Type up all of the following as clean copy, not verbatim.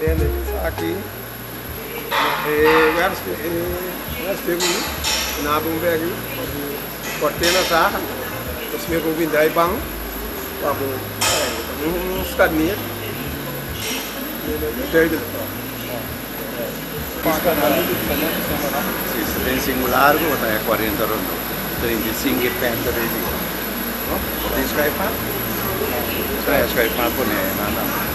Tende esaki na e werkspiegel na bo un begi pa bo kort'é na zaga despues bo bin drai ban pa bo un skarnier duidelijk tòg. Si 75 largo bo ta haña 40 rondó, 35 e pènta den di. Bo tin schuifmat? Trae schuifmat pone nan tambe.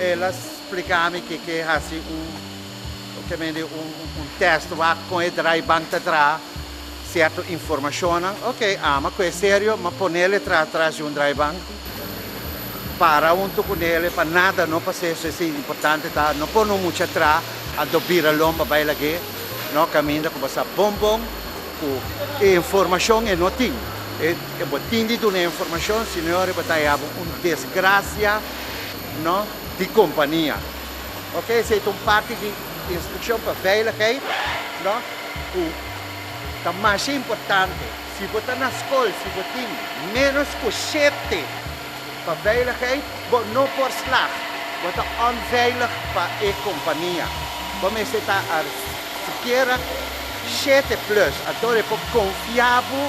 El a splica mi ke ke haci un ke mende un test wak con e draaibank ta traha cierto informacionnan. Ok, ama cu e serio, ma ponele tra tras di un draaibank, para hunto cu nele pa nada no pasa eso, esey importante ta no pone un mucha tra anto bira lomba bay lag'e, no caminda cu bo sa bon bon cu e informacion e no tin. E bo tin di duna e informacion, si no e bo ta haya bo un desgracia no di compania. Ok, esey ta un parti di instruccion pa veiligheid no cu ta masha importante. Si bo ta na scol, si bo tin menos cu shete pa veiligheid, bo no por slag. Bo ta onveilig pa e compania. Bo mester ta sikiera shete plus, anto e por confia bo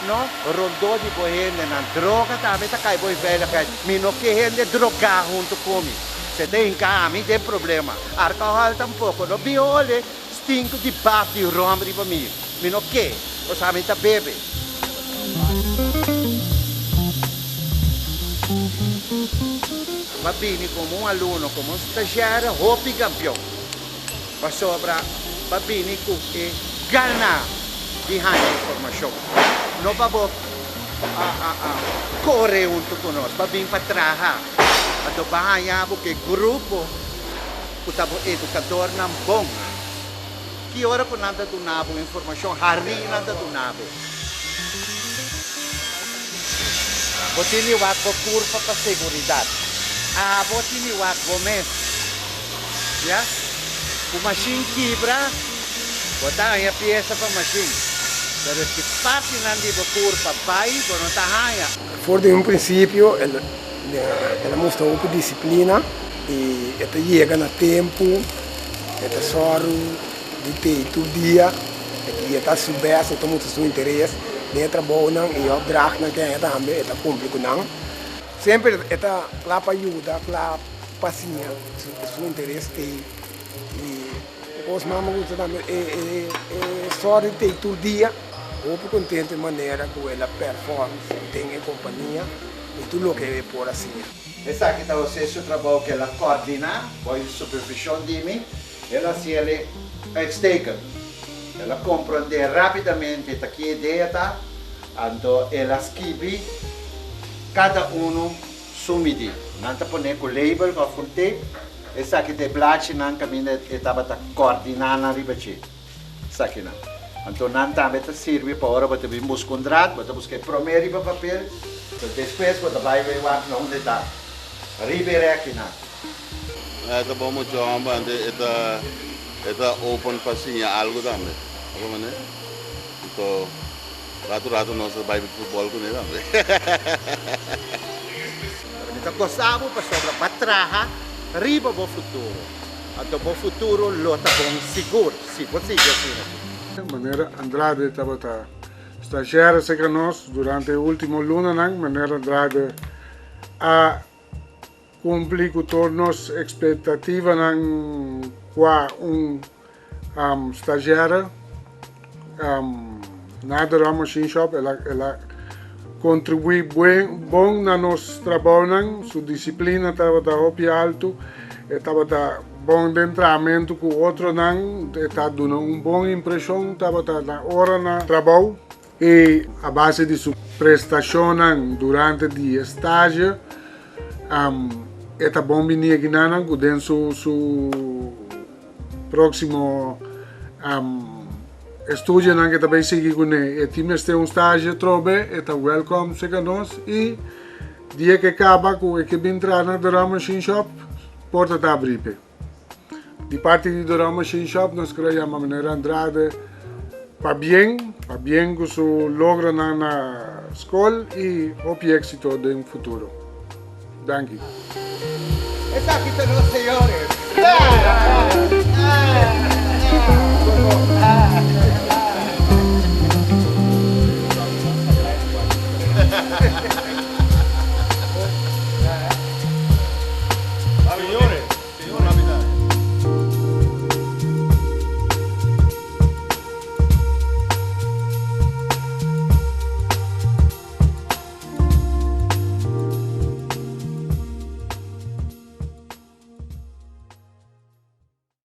no rondó di bo hendenan. Droga tambe ta kai bo veiligheid. Mi no ke hende drogá huntu ku mi. Se ta hinka ami den problema. Alkohòl tampoko. No bin hole stinku di baf di ròm riba mi. Mi no ke, pasobra mi ta bebe. Bo a bini komo un aluno, komo un stagiaire hopi kampion. Pasobra bo a bini ku e gana di haña informashon. No pa bo kore huntu ku nos, bo a bin pa traha. Anto bo a haña bo ku e grupo ku ta bo edukadornan bon. Ki ora ku nan ta duna bo informashon, harí nan ta duna bo. Bo tin di wak bo kurpa pa seguridat. Abo tin di wak bo mes. Ya. Ku mashin kibra, bo ta haña piesa pa mashin. Pero si partinan di bo kurpa bai, bo no ta haña. For di un prinsipio el a mustra hopi disiplina i e ta yega na tempu, e ta sòru di tei tur dia i e ta hasi su bèst, e ta mustra su interes den e trabounan i e opdrachtnan ke haña tambe e ta kumpli ku nan. Semper e ta kla pa yuda, kla pa siña, su interes tei i e kos mas mi gusta tambe e sòru di tei tur dia. Hopi contento e manera cu el a perform den e compania y tur loke e por a siña. Esaki ta José su trabou ku el a koordiná bou di supervishon di mi. El a hasi el uitstekend. El a komprondé rápidamente ta ki idea ta, anto el a skibi kada unu su midí. Nan ta pone ku label òf ku tape. Esaki ta e blachinan kaminda e tabata koordiná nan riba dje. Esakinan. Anto nan tambe ta sirbi pa ora bo ta bin buska un draad, bo ta buska e prome riba papel, anto despues bo ta bai wei wak na unda e ta, riba e rekinan. E ta bon mucho homber ante e ta e ta open pa siña algo tambe. Abo mane? Anto rato rato nos ta bai futbol cune tambe. Pero mi ta gosa bo pasobra bo a traha riba bo futuro. Anto bo futuro lo ta bon sigur si bo sigui asina aki. Manera Andrade tabata stagiaire cerca nos durante e ultimo lunanan, Manera Andrade a cumpli cu tur nos expectativanan cua un stagiaire na The Rum Machine Shop. El a el a contribui buen bon na nos trabounan, su disciplina tabata hopi alto, e tabata bon den trahamentu cu otronan, e ta duna un bon impresion, tabata na ora na trabou. Y a base di su prestacionnan durante di e stage, e ta bon bini aki nan cu den su su proximo estudionan cu e ta bay sigui cune, e tin mester un stage atrobe, e ta welcome cerca nos y. Dia ku e kaba ku e ke bin traha na Doral Machine Shop, porta ta abrí p'e. Di parti di Doral Machine Shop nos kere yama Meneer Andrade pabien, pabien ku su logronan na skol i hopi éksito den futuro. Danki. Esaki ta nos señores.